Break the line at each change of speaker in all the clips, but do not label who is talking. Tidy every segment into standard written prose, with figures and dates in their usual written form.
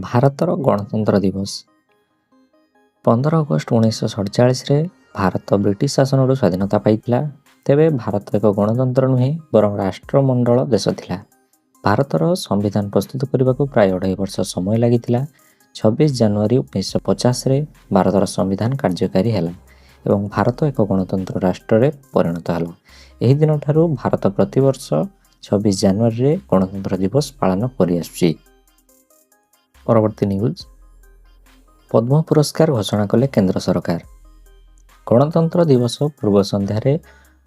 ଭାରତର ଗଣତନ୍ତ୍ର ଦିବସ। 15 ଅଗଷ୍ଟ 1947ରେ ଭାରତ ବ୍ରିଟିଶ ଶାସନରୁ ସ୍ୱାଧୀନତା ପାଇଥିଲା। ତେବେ ଭାରତ ଏକ ଗଣତନ୍ତ୍ର ନୁହେଁ, ବରଂ ରାଷ୍ଟ୍ରମଣ୍ଡଳ ଦେଶ ଥିଲା। ଭାରତର ସମ୍ବିଧାନ ପ୍ରସ୍ତୁତ କରିବାକୁ ପ୍ରାୟ 2.5 ବର୍ଷ ସମୟ ଲାଗିଥିଲା। 26 ଜାନୁଆରୀ 1950ରେ ଭାରତର ସମ୍ବିଧାନ କାର୍ଯ୍ୟକାରୀ ହେଲା ଏବଂ ଭାରତ ଏକ ଗଣତନ୍ତ୍ର ରାଷ୍ଟ୍ରରେ ପରିଣତ ହେଲା। ଏହି ଦିନଠାରୁ ଭାରତ ପ୍ରତିବର୍ଷ 26 ଜାନୁଆରୀରେ ଗଣତନ୍ତ୍ର ଦିବସ ପାଳନ କରିଆସୁଛି। ପରବର୍ତ୍ତୀ ନ୍ୟୁଜ୍, ପଦ୍ମ ପୁରସ୍କାର ଘୋଷଣା କଲେ କେନ୍ଦ୍ର ସରକାର। ଗଣତନ୍ତ୍ର ଦିବସ ପୂର୍ବ ସନ୍ଧ୍ୟାରେ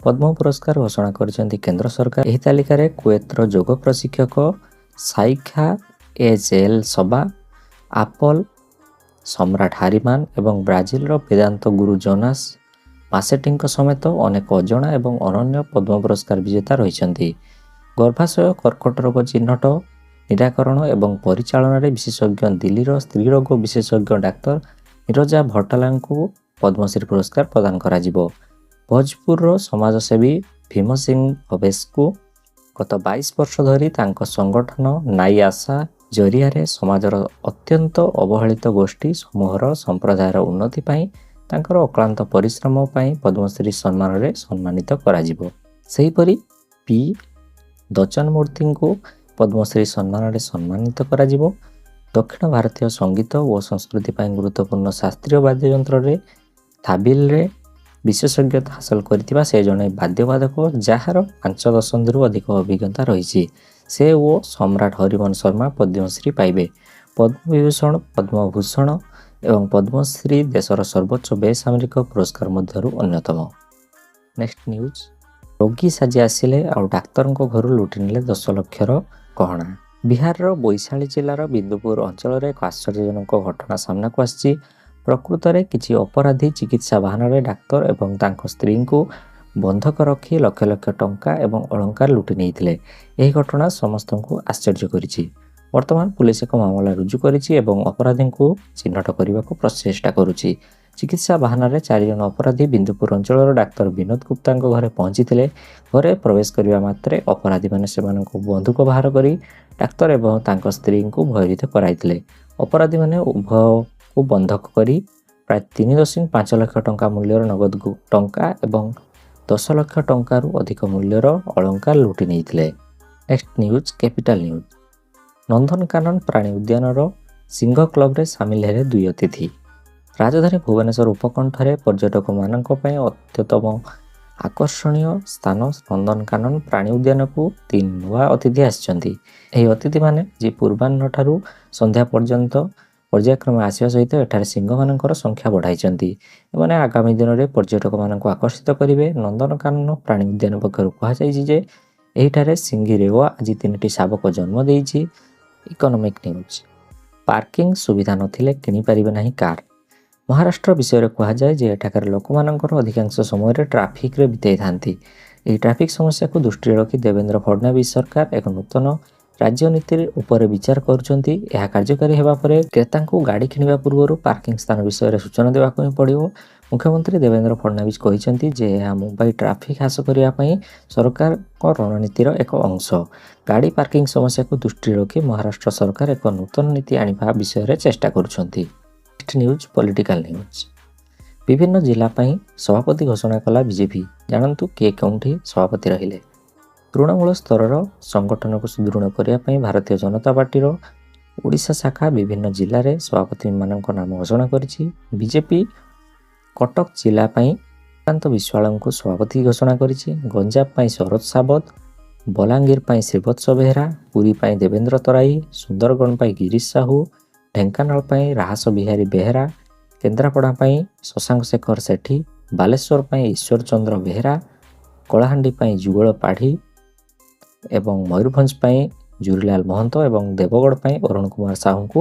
ପଦ୍ମ ପୁରସ୍କାର ଘୋଷଣା କରିଛନ୍ତି କେନ୍ଦ୍ର ସରକାର। ଏହି ତାଲିକାରେ କୁଏତର ଯୋଗ ପ୍ରଶିକ୍ଷକ ଶାଇଖା ଏଚ୍ ଏଲ୍ ସବା, ଆପଲ ସମ୍ରାଟ ହାରିମାନ ଏବଂ ବ୍ରାଜିଲର ବେଦାନ୍ତ ଗୁରୁ ଜୋନାସ ମାସେଟିଙ୍କ ସମେତ ଅନେକ ଅଜଣା ଏବଂ ଅନନ୍ୟ ପଦ୍ମ ପୁରସ୍କାର ବିଜେତା ରହିଛନ୍ତି। ଗର୍ଭାଶୟ କର୍କଟ ରୋଗ ଚିହ୍ନଟ, ନିରାକରଣ ଏବଂ ପରିଚାଳନାରେ ବିଶେଷଜ୍ଞ ଦିଲ୍ଲୀର ସ୍ତ୍ରୀରୋଗ ବିଶେଷଜ୍ଞ ଡାକ୍ତର ନିରଜା ଭଟ୍ଟାଲାଙ୍କୁ ପଦ୍ମଶ୍ରୀ ପୁରସ୍କାର ପ୍ରଦାନ କରାଯିବ। ଭୋଜପୁରର ସମାଜସେବୀ ଭୀମ ସିଂ ଭବେଶଙ୍କୁ ଗତ 22 ବର୍ଷ ଧରି ତାଙ୍କ ସଂଗଠନ ନାଇ ଆଶା ଜରିଆରେ ସମାଜର ଅତ୍ୟନ୍ତ ଅବହେଳିତ ଗୋଷ୍ଠୀ ସମୂହର ସମ୍ପ୍ରଦାୟର ଉନ୍ନତି ପାଇଁ ତାଙ୍କର ଅକ୍ଳାନ୍ତ ପରିଶ୍ରମ ପାଇଁ ପଦ୍ମଶ୍ରୀ ସମ୍ମାନରେ ସମ୍ମାନିତ କରାଯିବ। ସେହିପରି ପି ଦଚନମୂର୍ତ୍ତିଙ୍କୁ ପଦ୍ମଶ୍ରୀ ସମ୍ମାନରେ ସମ୍ମାନିତ କରାଯିବ। ଦକ୍ଷିଣ ଭାରତୀୟ ସଙ୍ଗୀତ ଓ ସଂସ୍କୃତି ପାଇଁ ଗୁରୁତ୍ୱପୂର୍ଣ୍ଣ ଶାସ୍ତ୍ରୀୟ ବାଦ୍ୟଯନ୍ତ୍ରରେ ଥାବିଲରେ ବିଶେଷଜ୍ଞତା ହାସଲ କରିଥିବା ସେ ଜଣେ ବାଦ୍ୟବାଦକ, ଯାହାର 5 ଦଶନ୍ଧିରୁ ଅଧିକ ଅଭିଜ୍ଞତା ରହିଛି। ସେ ଓ ସମ୍ରାଟ ହରିମନ ଶର୍ମା ପଦ୍ମଶ୍ରୀ ପାଇବେ। ପଦ୍ମବିଭୂଷଣ, ପଦ୍ମଭୂଷଣ ଏବଂ ପଦ୍ମଶ୍ରୀ ଦେଶର ସର୍ବୋଚ୍ଚ ବେସାମରିକ ପୁରସ୍କାର ମଧ୍ୟରୁ ଅନ୍ୟତମ। ନେକ୍ସଟ ନ୍ୟୁଜ୍, ରୋଗୀ ସାଜି ଆସିଲେ ଆଉ ଡାକ୍ତରଙ୍କ ଘରୁ ଲୁଟି ନେଲେ 10 ଲକ୍ଷର ଗହଣା। ବିହାରର ବୈଶାଳୀ ଜିଲ୍ଲାର ବିନ୍ଦୁପୁର ଅଞ୍ଚଳରେ ଏକ ଆଶ୍ଚର୍ଯ୍ୟଜନକ ଘଟଣା ସାମ୍ନାକୁ ଆସିଛି। ପ୍ରକୃତରେ କିଛି ଅପରାଧୀ ଚିକିତ୍ସା ବାହାନାରେ ଡାକ୍ତର ଏବଂ ତାଙ୍କ ସ୍ତ୍ରୀଙ୍କୁ ବନ୍ଧକ ରଖି ଲକ୍ଷ ଲକ୍ଷ ଟଙ୍କା ଏବଂ ଅଳଙ୍କାର ଲୁଟି ନେଇଥିଲେ। ଏହି ଘଟଣା ସମସ୍ତଙ୍କୁ ଆଶ୍ଚର୍ଯ୍ୟ କରିଛି। ବର୍ତ୍ତମାନ ପୁଲିସ ଏକ ମାମଲା ରୁଜୁ କରିଛି ଏବଂ ଅପରାଧୀଙ୍କୁ ଚିହ୍ନଟ କରିବାକୁ ପ୍ରଚେଷ୍ଟା କରୁଛି। ଚିକିତ୍ସା ବାହାନାରେ ଚାରିଜଣ ଅପରାଧୀ ବିନ୍ଦୁପୁର ଅଞ୍ଚଳର ଡାକ୍ତର ବିନୋଦ ଗୁପ୍ତାଙ୍କ ଘରେ ପହଞ୍ଚିଥିଲେ। ଘରେ ପ୍ରବେଶ କରିବା ମାତ୍ରେ ଅପରାଧୀମାନେ ସେମାନଙ୍କୁ ବନ୍ଧୁକ ବାହାର କରି ଡାକ୍ତର ଏବଂ ତାଙ୍କ ସ୍ତ୍ରୀଙ୍କୁ ଭୟଭୀତ କରାଇଥିଲେ। ଅପରାଧୀମାନେ ଉଭୟକୁ ବନ୍ଧକ କରି ପ୍ରାୟ 3.5 ଲକ୍ଷ ଟଙ୍କା ମୂଲ୍ୟର ନଗଦ ଟଙ୍କା ଏବଂ 10 ଲକ୍ଷ ଟଙ୍କାରୁ ଅଧିକ ମୂଲ୍ୟର ଅଳଙ୍କାର ଲୁଟି ନେଇଥିଲେ। Next news, capital news. Nandankanan ପ୍ରାଣୀ ଉଦ୍ୟାନର ସିଂହ କ୍ଲବରେ ସାମିଲ ହେଲେ ଦୁଇ ଅତିଥି। ରାଜଧାନୀ ଭୁବନେଶ୍ୱର ଉପକଣ୍ଠରେ ପର୍ଯ୍ୟଟକମାନଙ୍କ ପାଇଁ ଅତ୍ୟତମ ଆକର୍ଷଣୀୟ ସ୍ଥାନ ନନ୍ଦନକାନନ ପ୍ରାଣୀ ଉଦ୍ୟାନକୁ ତିନି ନୂଆ ଅତିଥି ଆସିଛନ୍ତି। ଏହି ଅତିଥିମାନେ ଆଜି ପୂର୍ବାହ୍ନଠାରୁ ସନ୍ଧ୍ୟା ପର୍ଯ୍ୟନ୍ତ ପର୍ଯ୍ୟାୟକ୍ରମେ ଆସିବା ସହିତ ଏଠାରେ ସିଂହମାନଙ୍କର ସଂଖ୍ୟା ବଢ଼ାଇଛନ୍ତି। ଏମାନେ ଆଗାମୀ ଦିନରେ ପର୍ଯ୍ୟଟକମାନଙ୍କୁ ଆକର୍ଷିତ କରିବେ। ନନ୍ଦନକାନନ ପ୍ରାଣୀ ଉଦ୍ୟାନ ପକ୍ଷରୁ କୁହାଯାଇଛି ଯେ ଏହିଠାରେ ସିଂହୀ ରେୱା ଆଜି ତିନିଟି ଶାବକ ଜନ୍ମ ଦେଇଛି। ଇକୋନୋମିକ୍ ନ୍ୟୁଜ୍, ପାର୍କିଂ ସୁବିଧା ନଥିଲେ କିଣିପାରିବେ ନାହିଁ କାର୍। ମହାରାଷ୍ଟ୍ର ବିଷୟରେ କୁହାଯାଏ ଯେ ଏଠାକାର ଲୋକମାନଙ୍କର ଅଧିକାଂଶ ସମୟରେ ଟ୍ରାଫିକରେ ବିତାଇଥାନ୍ତି। ଏହି ଟ୍ରାଫିକ୍ ସମସ୍ୟାକୁ ଦୃଷ୍ଟିରେ ରଖି ଦେବେନ୍ଦ୍ର ଫଡନାଭିସ୍ ସରକାର ଏକ ନୂତନ ରାଜ୍ୟ ନୀତି ଉପରେ ବିଚାର କରୁଛନ୍ତି। ଏହା କାର୍ଯ୍ୟକାରୀ ହେବା ପରେ କ୍ରେତାଙ୍କୁ ଗାଡ଼ି କିଣିବା ପୂର୍ବରୁ ପାର୍କିଂ ସ୍ଥାନ ବିଷୟରେ ସୂଚନା ଦେବାକୁ ହିଁ ପଡ଼ିବ। ମୁଖ୍ୟମନ୍ତ୍ରୀ ଦେବେନ୍ଦ୍ର ଫଡନାଭିସ୍ କହିଛନ୍ତି ଯେ ଏହା ମୁମ୍ବାଇ ଟ୍ରାଫିକ୍ ହ୍ରାସ କରିବା ପାଇଁ ସରକାରଙ୍କ ରଣନୀତିର ଏକ ଅଂଶ। ଗାଡ଼ି ପାର୍କିଂ ସମସ୍ୟାକୁ ଦୃଷ୍ଟିରେ ରଖି ମହାରାଷ୍ଟ୍ର ସରକାର ଏକ ନୂତନ ନୀତି ଆଣିବା ବିଷୟରେ ଚେଷ୍ଟା କରୁଛନ୍ତି। Next news, political news. ବିଭିନ୍ନ ଜିଲ୍ଲା ପାଇଁ ସଭାପତି ଘୋଷଣା କଲା ବିଜେପି। ଜାଣନ୍ତୁ କିଏ କେଉଁଠି ସଭାପତି ରହିଲେ। ତୃଣମୂଳ ସ୍ତରର ସଂଗଠନକୁ ସୁଦୃଢ଼ କରିବା ପାଇଁ ଭାରତୀୟ ଜନତା ପାର୍ଟିର ଓଡ଼ିଶା ଶାଖା ବିଭିନ୍ନ ଜିଲ୍ଲାରେ ସଭାପତିମାନଙ୍କ ନାମ ଘୋଷଣା କରିଛି। ବିଜେପି କଟକ ଜିଲ୍ଲା ପାଇଁ କାନ୍ତ ବିଶ୍ୱାଳଙ୍କୁ ସଭାପତି ଘୋଷଣା କରିଛି। ଗଞ୍ଜାମ ପାଇଁ ସରୋଜ ସାବତ, ବଲାଙ୍ଗୀର ପାଇଁ ଶ୍ରୀବତ୍ସ ବେହେରା, ପୁରୀ ପାଇଁ ଦେବେନ୍ଦ୍ର ତରାଇ, ସୁନ୍ଦରଗଡ଼ ପାଇଁ ଗିରିଶ ସାହୁ, ଢେଙ୍କାନାଳ ପାଇଁ ରାହାସ ବିହାରୀ ବେହେରା, କେନ୍ଦ୍ରାପଡ଼ା ପାଇଁ ଶଶାଙ୍କ ଶେଖର ସେଠୀ, ବାଲେଶ୍ୱର ପାଇଁ ଈଶ୍ୱର ଚନ୍ଦ୍ର ବେହେରା, କଳାହାଣ୍ଡି ପାଇଁ ଯୁଗଳ ପାଢ଼ୀ ଏବଂ ମୟୂରଭଞ୍ଜ ପାଇଁ ଜୁରିଲାଲ ମହନ୍ତ ଏବଂ ଦେବଗଡ଼ ପାଇଁ ଅରୁଣ କୁମାର ସାହୁଙ୍କୁ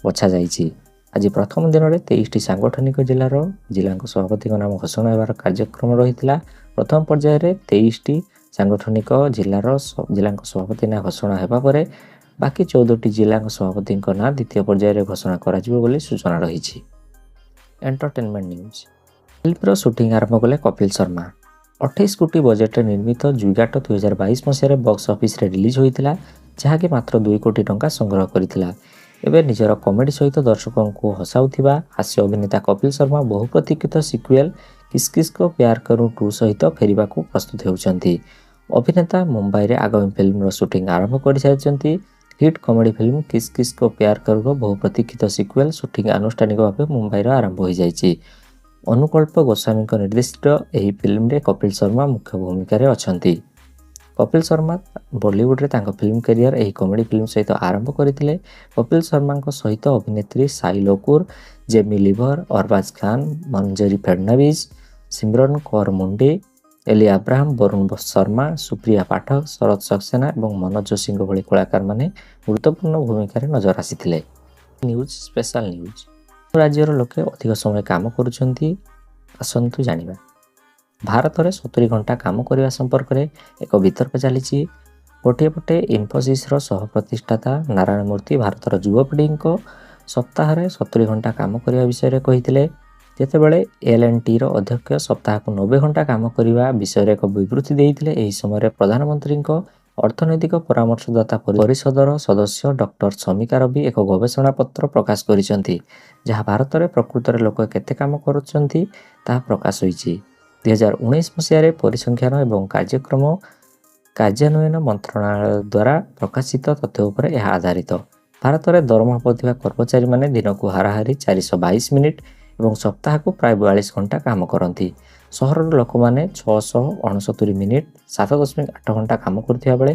ବଛାଯାଇଛି। ଆଜି ପ୍ରଥମ ଦିନରେ 23ଟି ସାଙ୍ଗଠନିକ ଜିଲ୍ଲାର ଜିଲ୍ଲାଙ୍କ ସଭାପତିଙ୍କ ନାମ ଘୋଷଣା ହେବାର କାର୍ଯ୍ୟକ୍ରମ ରହିଥିଲା। ପ୍ରଥମ ପର୍ଯ୍ୟାୟରେ 23ଟି ସାଙ୍ଗଠନିକ ଜିଲ୍ଲାର ଜିଲ୍ଲାଙ୍କ ସଭାପତି ନାଁ ଘୋଷଣା ହେବା ପରେ ବାକି 14ଟି ଜିଲ୍ଲାଙ୍କ ସଭାପତିଙ୍କ ନାଁ ଦ୍ୱିତୀୟ ପର୍ଯ୍ୟାୟରେ ଘୋଷଣା କରାଯିବ ବୋଲି ସୂଚନା ରହିଛି। ଏଣ୍ଟରଟେନମେଣ୍ଟ ନ୍ୟୁଜ୍, ଫିଲ୍ମର ସୁଟିଂ ଆରମ୍ଭ କଲେ କପିଲ ଶର୍ମା। 28 କୋଟି ବଜେଟରେ ନିର୍ମିତ ଜୁଗାଟୋ 2022 ମସିହାରେ ବକ୍ସ ଅଫିସରେ ରିଲିଜ୍ ହୋଇଥିଲା, ଯାହାକି ମାତ୍ର 2 କୋଟି ଟଙ୍କା ସଂଗ୍ରହ କରିଥିଲା। ଏବେ ନିଜର କମେଡି ସହିତ ଦର୍ଶକଙ୍କୁ ହସାଉଥିବା ହାସ୍ୟ ଅଭିନେତା କପିଲ ଶର୍ମା ବହୁ ପ୍ରତୀକ୍ଷିତ ସିକ୍ୱେଲ୍ କିସ୍ କିସ୍ କୋ ପ୍ୟାର କରୁଁ 2 ସହିତ ଫେରିବାକୁ ପ୍ରସ୍ତୁତ ହେଉଛନ୍ତି। ଅଭିନେତା ମୁମ୍ବାଇରେ ଆଗାମୀ ଫିଲ୍ମର ସୁଟିଂ ଆରମ୍ଭ କରିସାରିଛନ୍ତି। ହିଟ୍ କମେଡି ଫିଲ୍ମ କିସ୍ କିସ୍ କୋ ପ୍ୟାର କରୁଁର ବହୁ ପ୍ରତୀକ୍ଷିତ ସିକ୍ୱେଲ୍ ସୁଟିଂ ଆନୁଷ୍ଠାନିକ ଭାବେ ମୁମ୍ବାଇରେ ଆରମ୍ଭ ହୋଇଯାଇଛି। ଅନୁକଳ୍ପ ଗୋସ୍ୱାମୀଙ୍କ ନିର୍ଦ୍ଦେଶିତ ଏହି ଫିଲ୍ମରେ କପିଲ ଶର୍ମା ମୁଖ୍ୟ ଭୂମିକାରେ ଅଛନ୍ତି। କପିଲ ଶର୍ମା ବଲିଉଡରେ ତାଙ୍କ ଫିଲ୍ମ କ୍ୟାରିୟର ଏହି କମେଡି ଫିଲ୍ମ ସହିତ ଆରମ୍ଭ କରିଥିଲେ। କପିଲ ଶର୍ମାଙ୍କ ସହିତ ଅଭିନେତ୍ରୀ ସାଇ ଲୋକୁର, ଜେମି ଲିଭର, ଅରବାଜ ଖାନ, ମଞ୍ଜରୀ ଫଡନାଭିସ, ସିମରନ କୌର ମୁଣ୍ଡି, ଏଲି ଆବ୍ରାହମ, ବରୁଣ ଶର୍ମା, ସୁପ୍ରିୟା ପାଠକ, ଶରତ ସକ୍ସେନା ଏବଂ ମନୋଜ ଯୋଶୀଙ୍କ ଭଳି କଳାକାରମାନେ ଗୁରୁତ୍ୱପୂର୍ଣ୍ଣ ଭୂମିକାରେ ନଜର ଆସିଥିଲେ। ନ୍ୟୁଜ୍ ସ୍ପେଶାଲ ନ୍ୟୁଜ୍, ରାଜ୍ୟର ଲୋକେ ଅଧିକ ସମୟ କାମ କରୁଛନ୍ତି, ଆସନ୍ତୁ ଜାଣିବା। ଭାରତରେ 70 ଘଣ୍ଟା କାମ କରିବା ସମ୍ପର୍କରେ ଏକ ବିତର୍କ ଚାଲିଛି। ଗୋଟିଏ ପଟେ ଇନଫୋସିସର ସହ ପ୍ରତିଷ୍ଠାତା ନାରାୟଣ ମୂର୍ତ୍ତି ଭାରତର ଯୁବପିଢ଼ିଙ୍କ ସପ୍ତାହରେ 70 ଘଣ୍ଟା କାମ କରିବା ବିଷୟରେ କହିଥିଲେ, ଯେତେବେଳେ ଏଲ୍ ଏଣ୍ଡ ଟିର ଅଧ୍ୟକ୍ଷ ସପ୍ତାହକୁ 90 ଘଣ୍ଟା କାମ କରିବା ବିଷୟରେ ଏକ ବିବୃତ୍ତି ଦେଇଥିଲେ। ଏହି ସମୟରେ ପ୍ରଧାନମନ୍ତ୍ରୀଙ୍କ ଅର୍ଥନୈତିକ ପରାମର୍ଶଦାତା ପରିଷଦର ସଦସ୍ୟ ଡକ୍ଟର ସମିକା ରବି ଏକ ଗବେଷଣା ପତ୍ର ପ୍ରକାଶ କରିଛନ୍ତି, ଯାହା ଭାରତରେ ପ୍ରକୃତରେ ଲୋକ କେତେ କାମ କରୁଛନ୍ତି ତାହା ପ୍ରକାଶ ହୋଇଛି। 2019 ମସିହାରେ ପରିସଂଖ୍ୟାନ ଏବଂ କାର୍ଯ୍ୟକ୍ରମ କାର୍ଯ୍ୟାନ୍ୱୟନ ମନ୍ତ୍ରଣାଳୟ ଦ୍ୱାରା ପ୍ରକାଶିତ ତଥ୍ୟ ଉପରେ ଏହା ଆଧାରିତ। ଭାରତରେ ଦରମା ପାଉଥିବା କର୍ମଚାରୀମାନେ ଦିନକୁ ହାରାହାରି 422 ମିନିଟ୍ ଏବଂ ସପ୍ତାହକୁ ପ୍ରାୟ 42 ଘଣ୍ଟା କାମ କରନ୍ତି। ସହରର ଲୋକମାନେ 669 ମିନିଟ୍ 7.8 ଘଣ୍ଟା କାମ କରୁଥିବା ବେଳେ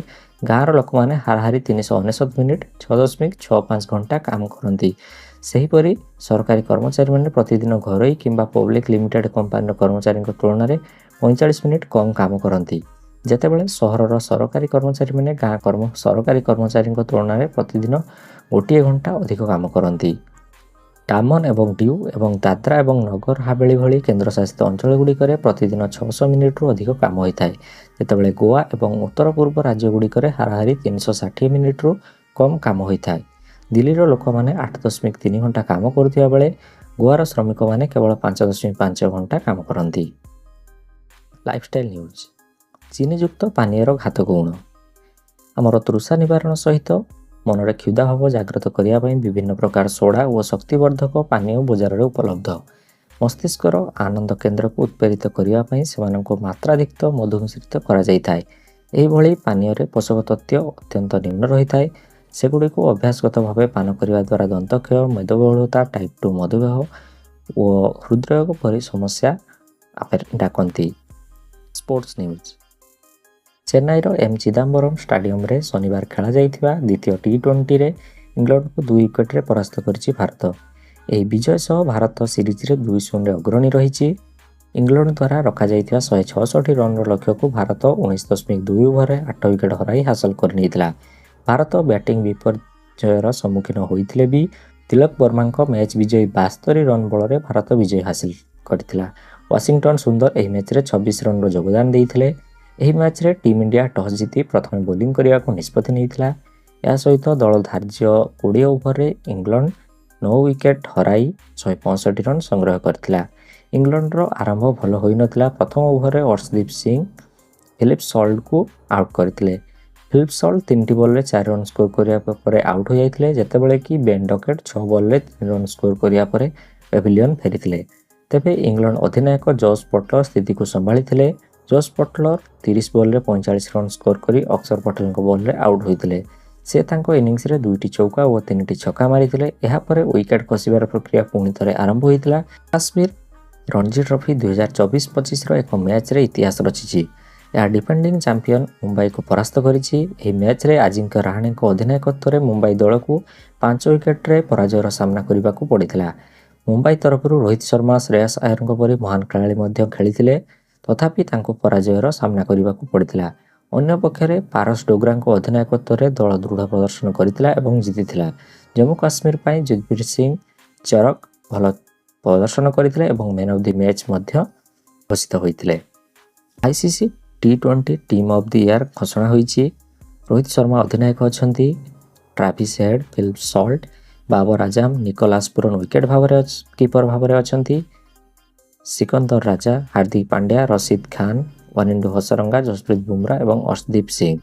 ଗାଁର ଲୋକମାନେ ହାରାହାରି 399 ମିନିଟ୍ 6.65 ଘଣ୍ଟା କାମ କରନ୍ତି। ସେହିପରି ସରକାରୀ କର୍ମଚାରୀମାନେ ପ୍ରତିଦିନ ଘରୋଇ କିମ୍ବା ପବ୍ଲିକ୍ ଲିମିଟେଡ୍ କମ୍ପାନୀର କର୍ମଚାରୀଙ୍କ ତୁଳନାରେ 45 ମିନିଟ୍ କମ୍ କାମ କରନ୍ତି, ଯେତେବେଳେ ସହରର ସରକାରୀ କର୍ମଚାରୀମାନେ ଗାଁ କର୍ମ ସରକାରୀ କର୍ମଚାରୀଙ୍କ ତୁଳନାରେ ପ୍ରତିଦିନ 1 ଘଣ୍ଟା ଅଧିକ କାମ କରନ୍ତି। ଡାମନ ଏବଂ ଡିଉ ଏବଂ ଦାଦ୍ରା ଏବଂ ନଗର ହାବେଳି ଭଳି କେନ୍ଦ୍ରଶାସିତ ଅଞ୍ଚଳଗୁଡ଼ିକରେ ପ୍ରତିଦିନ 600 ମିନିଟ୍ରୁ ଅଧିକ କାମ ହୋଇଥାଏ, ଯେତେବେଳେ ଗୋଆ ଏବଂ ଉତ୍ତର ପୂର୍ବ ରାଜ୍ୟଗୁଡ଼ିକରେ ହାରାହାରି 360 ମିନିଟ୍ରୁ କମ୍ କାମ ହୋଇଥାଏ। ଦିଲ୍ଲୀର ଲୋକମାନେ 8.3 ଘଣ୍ଟା କାମ କରୁଥିବା ବେଳେ ଗୋଆର ଶ୍ରମିକମାନେ କେବଳ 5.5 ଘଣ୍ଟା କାମ କରନ୍ତି। ଲାଇଫଷ୍ଟାଇଲ୍ ନ୍ୟୁଜ୍, ଚିନିଯୁକ୍ତ ପାନୀୟର ଘାତକ ଗୁଣ। ଆମର ତୃଷା ନିବାରଣ ସହିତ ମନରେ କ୍ଷୁଧା ଭାବ ଜାଗ୍ରତ କରିବା ପାଇଁ ବିଭିନ୍ନ ପ୍ରକାର ସୋଡ଼ା ଓ ଶକ୍ତିବର୍ଦ୍ଧକ ପାନୀୟ ବଜାରରେ ଉପଲବ୍ଧ। ମସ୍ତିଷ୍କର ଆନନ୍ଦ କେନ୍ଦ୍ରକୁ ଉତ୍ପ୍ରେରିତ କରିବା ପାଇଁ ସେମାନଙ୍କୁ ମାତ୍ରାଧିକ ମଧୁ ମିଶ୍ରିତ କରାଯାଇଥାଏ। ଏହିଭଳି ପାନୀୟରେ ପୋଷକ ତତ୍ତ୍ୱ ଅତ୍ୟନ୍ତ ନିମ୍ନ ରହିଥାଏ। ସେଗୁଡ଼ିକୁ ଅଭ୍ୟାସଗତ ଭାବେ ପାନ କରିବା ଦ୍ୱାରା ଦନ୍ତକ୍ଷୟ, ମେଦବହୁଳତା, ଟାଇପ୍ 2 ମଧୁମେହ ଓ ହୃଦରୋଗ ପରି ସମସ୍ୟା ଡାକନ୍ତି। ସ୍ପୋର୍ଟସ୍ ନ୍ୟୁଜ୍, ଚେନ୍ନାଇର ଏମ୍ ଚିଦାମ୍ବରମ୍ ଷ୍ଟାଡିୟମରେ ଶନିବାର ଖେଳାଯାଇଥିବା ଦ୍ୱିତୀୟ ଟି-20ରେ ଇଂଲଣ୍ଡକୁ 2 ୱିକେଟରେ ପରାସ୍ତ କରିଛି ଭାରତ। ଏହି ବିଜୟ ସହ ଭାରତ ସିରିଜରେ 2-0ରେ ଅଗ୍ରଣୀ ରହିଛି। ଇଂଲଣ୍ଡ ଦ୍ୱାରା ରଖାଯାଇଥିବା 166 ରନ୍ର ଲକ୍ଷ୍ୟକୁ ଭାରତ 19.2 ଓଭରରେ 8 ୱିକେଟ୍ ହରାଇ ହାସଲ କରିନେଇଥିଲା। ଭାରତ ବ୍ୟାଟିଂ ବିପର୍ଯ୍ୟୟର ସମ୍ମୁଖୀନ ହୋଇଥିଲେ ବି ତିଲକ ବର୍ମାଙ୍କ ମ୍ୟାଚ୍ ବିଜୟୀ 72 ରନ୍ ବଳରେ ଭାରତ ବିଜୟ ହାସଲ କରିଥିଲା। ୱାଶିଂଟନ ସୁନ୍ଦର ଏହି ମ୍ୟାଚ୍ରେ 26 ରନ୍ର ଯୋଗଦାନ ଦେଇଥିଲେ। ଏହି ମ୍ୟାଚ୍ରେ ଟିମ୍ ଇଣ୍ଡିଆ ଟସ୍ ଜିତି ପ୍ରଥମେ ବୋଲିଂ କରିବାକୁ ନିଷ୍ପତ୍ତି ନେଇଥିଲା। ଏହା ସହିତ ଦଳ ଧାର୍ଯ୍ୟ 20 ଓଭରରେ ଇଂଲଣ୍ଡ 9 ୱିକେଟ୍ ହରାଇ 165 ରନ୍ ସଂଗ୍ରହ କରିଥିଲା। ଇଂଲଣ୍ଡର ଆରମ୍ଭ ଭଲ ହୋଇନଥିଲା। ପ୍ରଥମ ଓଭରରେ ଅର୍ଶଦୀପ ସିଂ ଫିଲିପ୍ ସଲ୍ଟଙ୍କୁ ଆଉଟ୍ କରିଥିଲେ। ଫିଲିପ୍ ସଲ୍ଟ 3ଟି ବଲ୍ରେ 4 ରନ୍ ସ୍କୋର କରିବା ପରେ ଆଉଟ୍ ହୋଇଯାଇଥିଲେ, ଯେତେବେଳେ କି ବେନ୍ ଡକେଟ୍ 6 ବଲ୍ରେ 3 ରନ୍ ସ୍କୋର କରିବା ପରେ ପାଭିଲିୟନ୍ ଫେରିଥିଲେ। ତେବେ ଇଂଲଣ୍ଡ ଅଧିନାୟକ ଜୋସ୍ ବଟଲର ସ୍ଥିତିକୁ ସମ୍ଭାଳିଥିଲେ। ଜୋସ୍ ବଟଲର 30 ବଲ୍ରେ 45 ରନ୍ ସ୍କୋର କରି ଅକ୍ଷର ପଟେଲଙ୍କ ବଲ୍ରେ ଆଉଟ୍ ହୋଇଥିଲେ। ସେ ତାଙ୍କ ଇନିଂସରେ 2ଟି ଚୌକା ଓ 3ଟି ଛକା ମାରିଥିଲେ। ଏହାପରେ ୱିକେଟ୍ ଖସିବାର ପ୍ରକ୍ରିୟା ପୁଣି ଥରେ ଆରମ୍ଭ ହୋଇଥିଲା। କାଶ୍ମୀର ରଣଜୀ ଟ୍ରଫି 2024-25ର ଏକ ମ୍ୟାଚ୍ରେ ଇତିହାସ ରଚିଛି। ଏହା ଡିଫେଣ୍ଡିଂ ଚାମ୍ପିୟନ ମୁମ୍ବାଇକୁ ପରାସ୍ତ କରିଛି। ଏହି ମ୍ୟାଚ୍ରେ ଆଜିଙ୍କ୍ୟ ରାହାଣେଙ୍କ ଅଧିନାୟକତ୍ୱରେ ମୁମ୍ବାଇ ଦଳକୁ 5 ୱିକେଟରେ ପରାଜୟର ସାମ୍ନା କରିବାକୁ ପଡ଼ିଥିଲା। ମୁମ୍ବାଇ ତରଫରୁ ରୋହିତ ଶର୍ମା, ଶ୍ରେୟସ ଆୟରଙ୍କ ପରି ମହାନ ଖେଳାଳି ମଧ୍ୟ ଖେଳିଥିଲେ, ତଥାପି ତାଙ୍କୁ ପରାଜୟର ସାମ୍ନା କରିବାକୁ ପଡ଼ିଥିଲା। ଅନ୍ୟପକ୍ଷରେ ପାରସ ଡୋଗ୍ରାଙ୍କ ଅଧିନାୟକତ୍ୱରେ ଦଳ ଦୃଢ଼ ପ୍ରଦର୍ଶନ କରିଥିଲା ଏବଂ ଜିତିଥିଲା। ଜମ୍ମୁ କାଶ୍ମୀର ପାଇଁ ଯୁଧବୀର ସିଂ ଚରକ ଭଲ ପ୍ରଦର୍ଶନ କରିଥିଲେ ଏବଂ ମ୍ୟାନ୍ ଅଫ୍ the match ମଧ୍ୟ ଘୋଷିତ ହୋଇଥିଲେ। ICC T20 team of the year ଘୋଷଣା ହୋଇଛି। ରୋହିତ ଶର୍ମା ଅଧିନାୟକ ଅଛନ୍ତି। Travis head, Philip salt, Babar Azam, Nicholas Pooran wicket ଭାବରେ କିପର ଭାବରେ ଅଛନ୍ତି। ସିକନ୍ଦର ରାଜା, ହାର୍ଦ୍ଦିକ ପାଣ୍ଡ୍ୟା, ରସିଦ ଖାନ, ୱାନିଣ୍ଡୁ ହସରଙ୍ଗା, ଜସପ୍ରୀତ ବୁମରା ଏବଂ ଅର୍ଶଦୀପ ସିଂ।